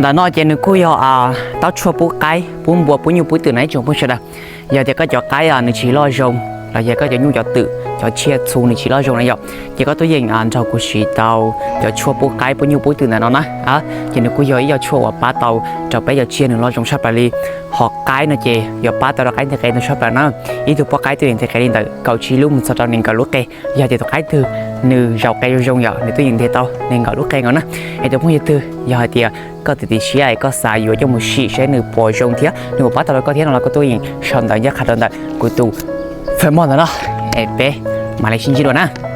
Ntawm no ces nws kuj yog taub tshuaj pub qaib pub npua pub nyuj pub twm na ib tsoom phooj ywg sawv daws. Yog tias koj cov qaib nws tsis loj zoo, los yog koj cov nyuj cov twm cov tshiab txhu nws tsis loj zoo na yom, ces koj tuaj yeem nrog kuv siv tau cov tshuaj pub qaib pub nyuj pub twm ntawm no na. Ces nws kuj yog ib co tshuaj uas pab tau rau peb cov tshiab nws loj zoo tshaj plaws li. Hos qaib no ces yuav pab tau rau qaib nteg qe ntau tshaj plaws na. Ib tug poj qaib twb yeem nteg qe li ntawm kaum tsib lub mus txog rau nees nkaum lub qe. Yog tias tus qaib twg nws zaum qe zoo zoo yom, nws twb yeem nteg tau nees nkaum lub qe nkaus na. Es tus phooj ywg twg yog hais tias koj tiam sis siab es koj xav yuav coj mus sim saib nws puas zoo thiab nws puas pab tau rau koj thiab no los koj tuaj yeem sau ntawv ncaj qha rau ntawm kuv tus Facebook ntawm no, es peb mam li sib ntsib dua na.